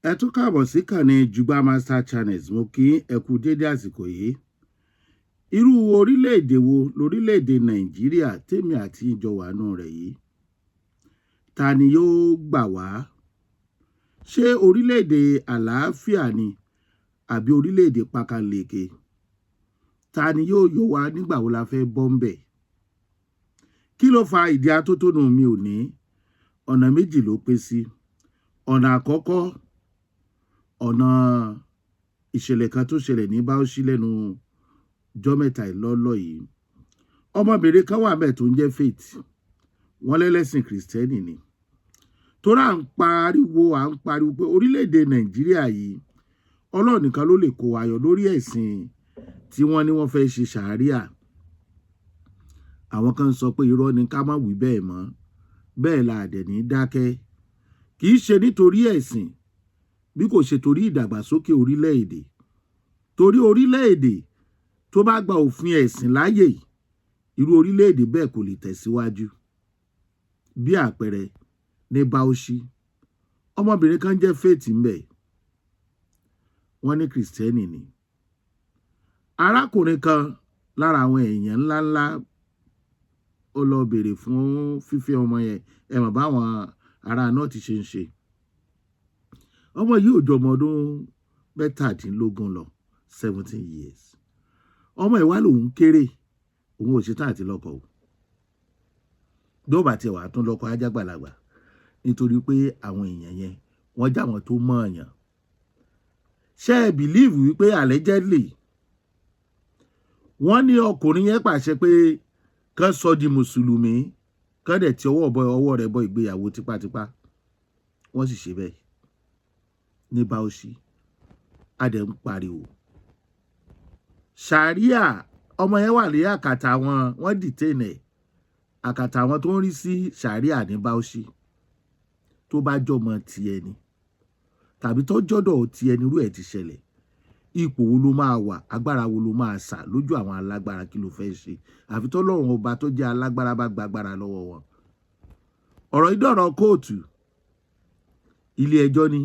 Ẹ tún káàbọ̀ sí kànnì Jùgbà Master Channels. Mo kí ẹ kú dédé àsìkò yìí. Irú orílẹ̀-èdè wo lórílẹ̀-èdè Nàìjíríà tèmi àti ìjọ wà nù rẹ̀ yìí? Ta ni yóò gbà wá? Ṣé orílẹ̀-èdè àlàáfíà ni àbí orílẹ̀-èdè pákáleke? Ta ni yóò yọ wá? Nígbà wo la fẹ́ bọ́ ń bẹ̀? Kí ló fa ìdí atótónu mi ò ní? Ọ̀nà méjì ló pín sí. Ọ̀nà àkọ́kọ́, ọ̀nà ìṣẹ̀lẹ̀ kan tó ṣẹlẹ̀ ní Bauchi lẹ́nu jọ́ mẹ́ta ìlọ́lọ́ yìí. Ọmọbìnrin kan wà mẹ́ẹ̀ tó ń jẹ́ Faith. Wọ́n lẹ́lẹ́sìn Kìrìsìtẹ́nì ni. Torí à ń pariwo pé orílẹ̀-èdè Nàìjíríà yìí, Ọlọ́run nìkan ló lè kó wa yọ lórí ẹ̀sìn tí wọ́n ní wọ́n fẹ́ ṣe ṣàríà. Àwọn kan sọ pé irọ́ ni, ká má wí bẹ́ẹ̀ mọ́. Bẹ́ẹ̀ la dẹ̀ ní dákẹ́. Kì í ṣe nítorí ẹ̀sìn, bí kò ṣe torí ìdàgbàsókè orílẹ̀-èdè. Torí orílẹ̀-èdè tó bá gba òfin ẹ̀sìn láàyè, irú orílẹ̀-èdè bẹ́ẹ̀ kò lè tẹ̀síwájú. Bí àpẹẹrẹ, ní Bauchi, ọmọbìnrin kan jẹ́ Faith ńbẹ̀. Wọ́n ní Kìrìsìtẹ́nì ni. Arákùnrin kan lára àwọn èèyàn ńláńlá, ó lọ bèrè fún fífẹ́ ọmọ yẹn. Ẹ mọ̀ báwọn ará náà ti ṣe ń ṣe. Ọmọ yìí ò ju ọmọ ọdún 17 lọ, 17 years. Ọmọ ìwá lòun kéré, òun ò ṣetán àti lọ́kọ o. Bí ó bá tiẹ̀ wà tún lọ́kọ, ajágbàlagbà, nítorí pé àwọn èèyàn yẹn, wọ́n já wọn tó mọ̀ ọ̀yàn. Ṣé ẹ believe wípé allegedly, wọ́n ní ọkùnrin yẹn pàṣẹ pé kán sọ di Mùsùlùmí, kán dẹ̀ ti ọwọ́ bọ ọwọ́ rẹ̀ bọ ìgbéyàwó tipátipá? Wọ́n sì ṣe bẹ́ẹ̀ ní Bauchi. A dẹ̀ ń pariwo ṣàríà. Ọmọ yẹn wà ní àkàtà wọn, wọ́n detain ẹ̀ àkàtà àwọn tó ń rí sí ṣàríà ní Bauchi. Tó bá jọmọ tiẹ̀ ni tàbí tó jọ́dọ̀ tiẹ̀ nírú ẹ̀ ti ṣẹlẹ̀, ipò wo ló máa wà? Agbára wo ló máa sà lójú àwọn alágbára? Kí ló fẹ́ ṣe? Àfi tọ́lọ́run Ọba tó jẹ́ alágbára bá gbàgbára lọ́wọ́ wọn. Ọ̀rọ̀ yìí dọ̀rọ̀ kóòtù. Ilé ẹjọ́ ní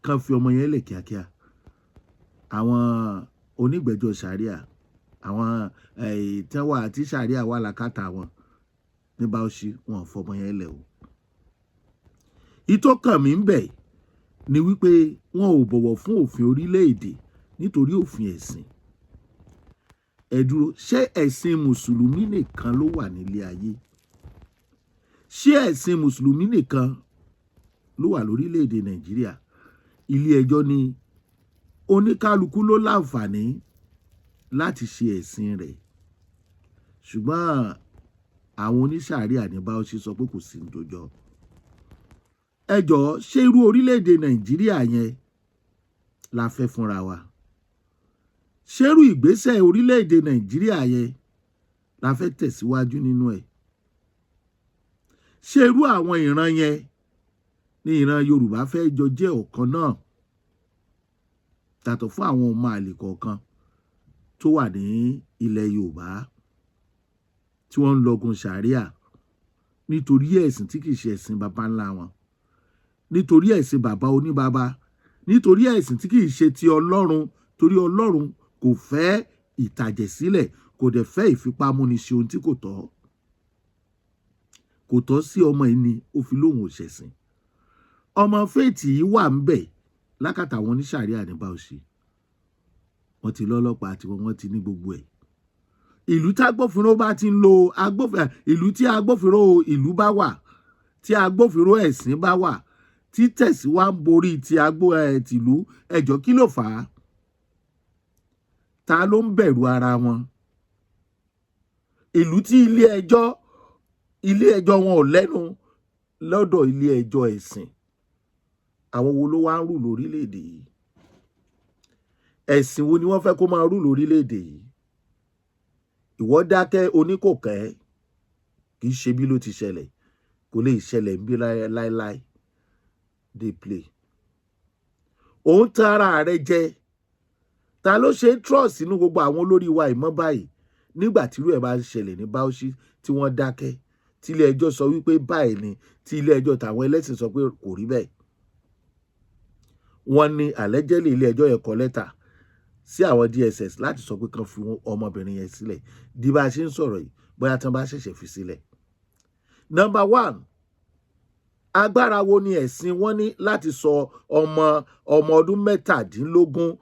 kàn fi ọmọ yẹn lẹ̀ kíákíá. Àwọn onígbẹ̀jọ́ sàríà, àwọn tẹ́wà àti sàríà wà lákàtà wọn ní Bauchi, wọn ò fọmọ yẹn lẹ̀ o. Ìtọ́kàn mi ń bẹ̀ ni wípé wọn ò bọ̀wọ̀ fún òfin orílẹ̀-èdè nítorí òfin ẹ̀sìn. Ẹ dúró, ṣé ẹ̀sìn Mùsùlùmí nìkan ló wà nílé ayé? Ṣé ẹ̀sìn Mùsùlùmí nìkan ló wà lórílẹ̀-èdè Nàìjíríà? Ilé ẹjọ́ ní oníkálukú ló láǹfààní láti ṣe ẹ̀sìn rẹ̀, ṣùgbọ́n àwọn oníṣàríà ní Bauchi sọ pé kò sí ní tó jọ. Ẹ jọ̀ọ́, ṣé irú orílẹ̀-èdè Nàìjíríà yẹn la fẹ́ fúnra wa? Ṣé irú ìgbésẹ̀ orílẹ̀-èdè Nàìjíríà yẹn la fẹ́ tẹ̀síwájú nínú ẹ̀? Ṣé irú àwọn ìran yẹn ní ìran Yorùbá fẹ́ jọ jẹ́ ọ̀kan náà, yàtọ̀ fún àwọn ọmọ àlè kọ̀ọ̀kan tó wà ní ilẹ̀ Yorùbá tí wọ́n ń lọgun ṣàríà nítorí ẹ̀sìn tí kìí ṣe ẹ̀sìn baba ńlá wọn, nítorí ẹ̀sìn bàbá oníbaba, nítorí ẹ̀sìn tí kìí ṣe ti Ọlọ́run? Torí Ọlọ́run kò fẹ́ ìtàjẹ̀sílẹ̀, kò dẹ̀ fẹ́ ìfipámúni ṣe ohun tí kò tọ́. Kò tọ́ sí ọmọ yìí ni ó fi lóhùn òṣẹ̀sìn. Ọmọ Faith yìí wà ń bẹ̀ lákàtà àwọn oníṣàríà ní Bauchi. Wọ́n ti lọ́lọ́pàá àti wọ́n ti ní gbogbo ẹ̀. Ìlú tágbófinró bá ti ń lo agbófinró, ìlú tí agbófinró ìlú bá wà, tí agbófinró ẹ̀sìn bá wà, tí tẹ̀síwá ń borí ti agbó ẹ̀ tìlú, ẹjọ́, kí ló fà á? Ta ló ń bẹ̀rù ara wọn? Ìlú tí ilé ẹjọ́ wọn ò lẹ́nu lọ́dọ̀ ilé ẹjọ́ ẹ̀sìn, àwọn wo ló wá ń rule lórílẹ̀‐èdè yìí? Ẹ̀sìn wo ni wọ́n fẹ́ kó máa rule lórílẹ̀‐èdè yìí? Ìwọ dákẹ́ oníkòkẹ́. Kì í ṣe bí ló ti ṣẹlẹ̀, kò lè ṣẹlẹ̀ ń bí láéláé. Dey play, òun tan ara rẹ jẹ. Ta ló ṣe trust nínú gbogbo àwọn olórí wa ìmọ̀ báyìí, nígbà tírú ẹ̀ bá ń ṣẹlẹ̀ ní Bauchi tí wọ́n dákẹ́, tí ilé ẹjọ́ sọ wípé báyìí ni, tí ilé ẹjọ́ tàwọn ẹlẹ́sìn sọ pé kò rí bẹ́ẹ̀? Wọ́n ní allegedly ilé ẹjọ́ yẹn kọ lẹ́tà sí àwọn DSS láti sọ pé kán fi ọmọbìnrin yẹn sílẹ̀. Di bá a ṣe ń sọ̀rọ̀ yìí, bóyá tí wọ́n bá ṣẹ̀ṣẹ̀ fi sílẹ̀. Number one, agbára wo ni ẹ̀sìn wọn ní láti sọ ọmọ ọdún 17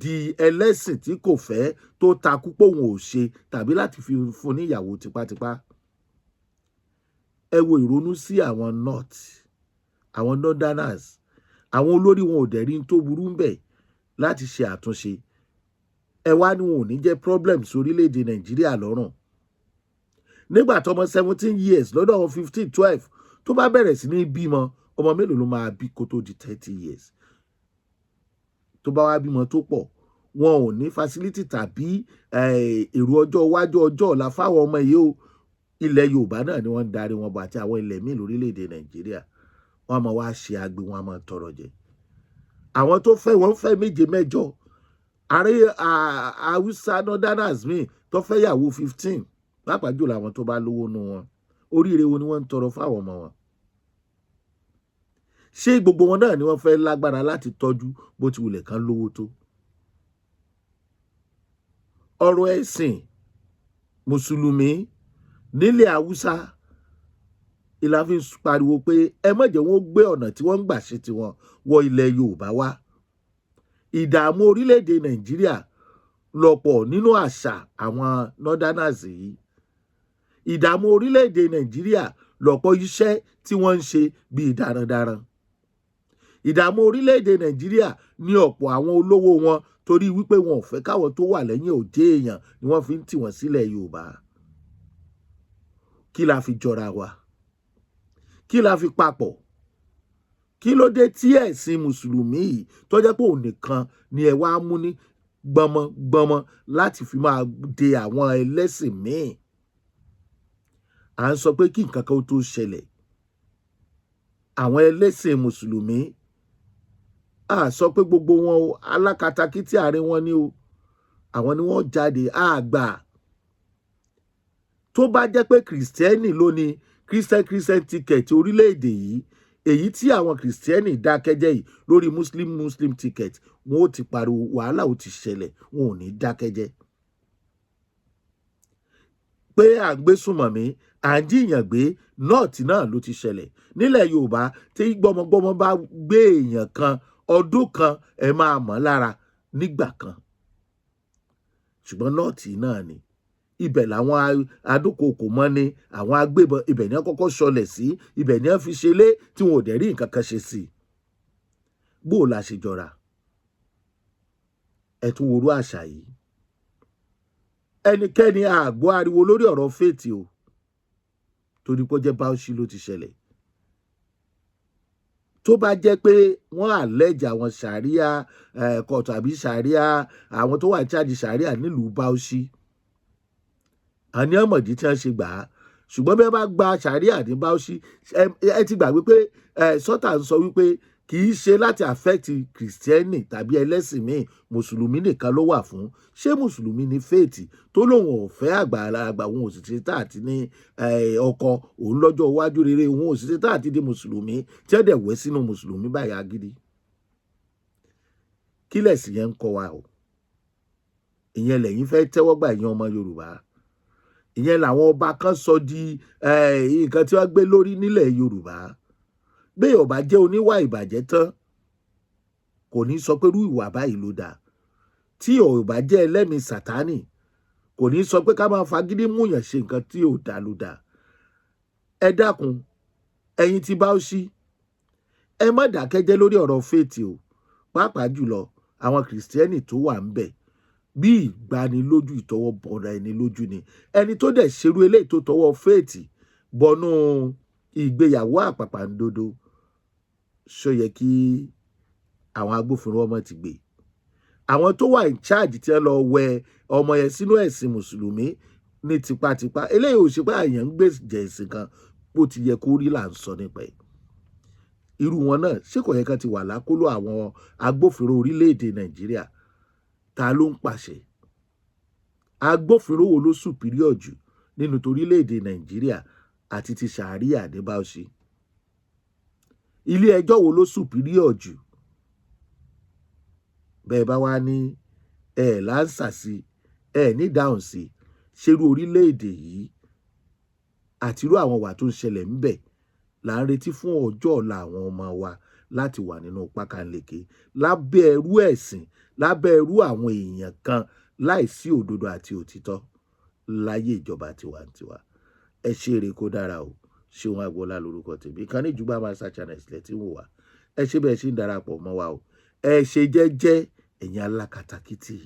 di ẹlẹ́sìn tí kò fẹ́, tó takú pé òun ò ṣe, tàbí láti fi fún níyàwó tipátipá? Ẹ wo ìrònú sí àwọn north, àwọn northerners, àwọn olórí wọn ò dẹ̀ rí tó burú ń bẹ̀ láti ṣe àtúnṣe. Ẹ wá ní wọn ò ní jẹ́ problem sórílẹ̀‐èdè Nàìjíríà lọ́rùn nígbà tọmọ 17 years lọ́dọ̀ àwọn 15, 12 tó bá bẹ̀rẹ̀ sí ní bímọ. Ọmọ mélòó ló máa bí kó tó di 30 years? Tó bá wá bímọ tó pọ̀, wọn ò ní facility tàbí èrò ọjọ́ iwájú, ọjọ́ ọ̀la fáwọn ọmọ yìí o. Ilẹ̀ Yorùbá náà ni wọ́n ń darí wọn bọ̀ àti àwọn ilẹ̀ míì lórílẹ̀‐èdè Nàìjíríà. Wọ́n máa wá ṣe agbe, wọn máa tọrọ jẹ. Àwọn tó fẹ́, wọ́n fẹ́ méje, mẹ́jọ. Ààrẹ Haúsá northerners míì tó fẹ́ yàwó 15, pàápàá jùlọ àwọn tó bá lówó nu wọn, oríire wo ni wọ́n ń tọrọ fáwọn ọmọ wọn? Ṣé gbogbo wọn náà ni wọ́n fẹ́ lágbára láti tọ́jú, bó ti wulẹ̀ kán lówó tó? Ọ̀rọ̀ ẹ̀sìn mùsùlùmí nílẹ̀ Haúsá ìlà fi ń pariwo pé ẹ má jẹ́ wọ́n gbé ọ̀nà tí wọ́n ń gbà ṣe tiwọn wọ ilẹ̀ Yorùbá wá. Ìdààmú orílẹ̀-èdè Nàìjíríà lọ́pọ̀ nínú àṣà àwọn northerners yìí. Ìdààmú orílẹ̀-èdè Nàìjíríà lọ́pọ̀ iṣẹ́ tí wọ́n ń ṣe bíi darandaran. Ìdààmú orílẹ̀-èdè Nàìjíríà ní ọ̀pọ̀ àwọn olówó wọn, torí wípé wọn ò fẹ́ káwọn tó wà lẹ́yìn òjé èèyàn ni wọ́n fi ń tì wọ́n sílẹ̀ Yorùbá. Kí la fi jọra wa? Kí la fi papọ̀? Kí ló dé tí ẹ̀sìn mùsùlùmí yìí, tó jẹ́ pé òun nìkan ni ẹ wá mú ní gbọmọgbọmọ láti fi máa de àwọn ẹlẹ́sìn míì? À ń sọ pé kí nǹkan kan tó ṣẹlẹ̀, àwọn ẹlẹ́sìn mùsùlùmí, a sọ pé gbogbo wọn o, alákatakítí àárín wọn ni o, àwọn ni wọ́n jáde àgbà. Tó bá jẹ́ pé kìrìsìtẹ́nì ló ní Christian Christian ticket orílẹ̀-èdè yìí, èyí tí àwọn kìrìsìtẹ́nì dákẹ́jẹ́ yìí lórí Muslim Muslim ticket, wọn ó ti pariwo, wàhálà ó ti ṣẹlẹ̀. Wọn ò ní dákẹ́jẹ́ pé à ń gbé sùmọ̀mí, à ń jíyàn gbé. North náà ló ti ṣẹlẹ̀. Nílẹ̀ Yorùbá, tí gbọmọgbọmọ bá gbé èèyàn kan ọdún kan, ẹ máa mọ̀ lára nígbà kan. Ṣùgbọ́n North náà ni ibẹ̀ làwọn adúkòkò mọ́ni, àwọn agbébọn, ibẹ̀ ni wọ́n kọ́kọ́ sọlẹ̀ sí, ibẹ̀ ni wọ́n fi ṣe lé tí wọn ò dẹ̀ rí nǹkan kan ṣe sí i. Bó o la ṣe jọra? Ẹ tún worú àṣà yìí. Ẹnikẹ́ni àgbọ́ ariwo lórí ọ̀rọ̀ Faith o, torí pé ó jẹ́ Bauchi ló ti ṣẹlẹ̀. Tó bá jẹ́ pé wọ́n allege àwọn sàríà kóòtù àbí sàríà, àwọn tó wà ní charge sàríà nílùú Bauchi, àní ọmọdé tí wọ́n ṣe gbà á. Ṣùgbọ́n bí wọ́n bá gba sàríà ní Bauchi, ẹ ti gbàgbé pé sọ́tà ń sọ wípé kì í ṣe láti affect kìrìsìtẹ́nì tàbí ẹlẹ́sìn míì, mùsùlùmí nìkan ló wà fún. Ṣé mùsùlùmí ní Faith tó lóun ò fẹ́ àgbà, òun ò sì ṣe tá àti ní ọkọ òun lọ́jọ́ iwájú rere, òun ò sì ṣe tá àti di mùsùlùmí, tí ẹ dẹ̀ wẹ́ sínú mùsùlùmí báyìí agídí? Kí lẹ̀sìn yẹn ń kọ́ wa o? Ìyẹn lẹ́yìn fẹ́ tẹ́wọ́ gbà, ìyẹn ọmọ Yorùbá. Ìyẹn làwọn ọba kan sọ di nǹkan tí wọ́n gbé lórí nílẹ̀ Yorùbá. Bẹ́ẹ̀ ọba jẹ́ oníwà ìbàjẹ́ tán, kò ní sọ pé irú ìwà báyìí ló dáa. Tí ọba jẹ́ ẹlẹ́mìí sàtánì, kò ní sọ pé ká máa fagídí múyàn ṣe nǹkan tí ò dáa ló dáa. Ẹ dákun, ẹ̀yin tí bá ó sí, ẹ má dákẹ́jẹ́ lórí ọ̀rọ̀ Faith o, pàápàá jùlọ àwọn kìrìsìtẹ́nì tó wà ń bẹ̀. Bí ìgbanilójú, ìtọwọ́ bọra ẹni lójú ni. Ẹni tó dẹ̀ ṣerú eléyìí, tó tọwọ́ Faith bọnú ìgbéyàwó àpàpàǹdodo, ṣó yẹ kí àwọn agbófinró ọmọ ti gbé àwọn tó wà in charge tí wọ́n lọ wẹ ọmọ yẹn sínú ẹ̀sìn mùsùlùmí ní tipátipá? Eléyìí ò ṣe pé àyàn ń gbé jẹ̀ ẹ̀sìn kan, bó ti yẹ kó rí là ń sọ nípa ẹ̀. Irú wọn náà, ṣé kò yẹ kán ti wà lákọlò àwọn agbófinró orílẹ̀-èdè Nàìjíríà? Ta ló ń pàṣẹ? Agbófinró wo ló superior jù nínú torílẹ̀-èdè Nàìjíríà àti ti sàríà ní Bauchi? Ilé ẹjọ́ wo ló superior jù? Bẹ́ẹ̀ bá wá ní ẹ̀ láǹsà sí ẹ̀ ní dáhùn sí, ṣerú orílẹ̀-èdè yìí àti irú àwọn wà tó ń ṣẹlẹ̀ ńbẹ̀ là ń retí fún ọjọ́ ọ̀la àwọn ọmọ wa láti wà nínú pákáleke lábẹ́ ẹrú ẹ̀sìn, lábẹ́ ẹrú àwọn èèyàn kan, láìsí òdodo àti òtítọ́ láyé ìjọba tiwantiwa? Ẹ ṣe eré kó dára o. Ṣéun Agboola lórúkọ tèmi. Ìkànnì Jùgbà Master Channel lẹ tí ń wò wá. Ẹ ṣe bẹ́ẹ̀ ṣe ń darapọ̀ mọ́ wa o. Ẹ ṣe jẹ́jẹ́, ẹ̀yin alákatakítì.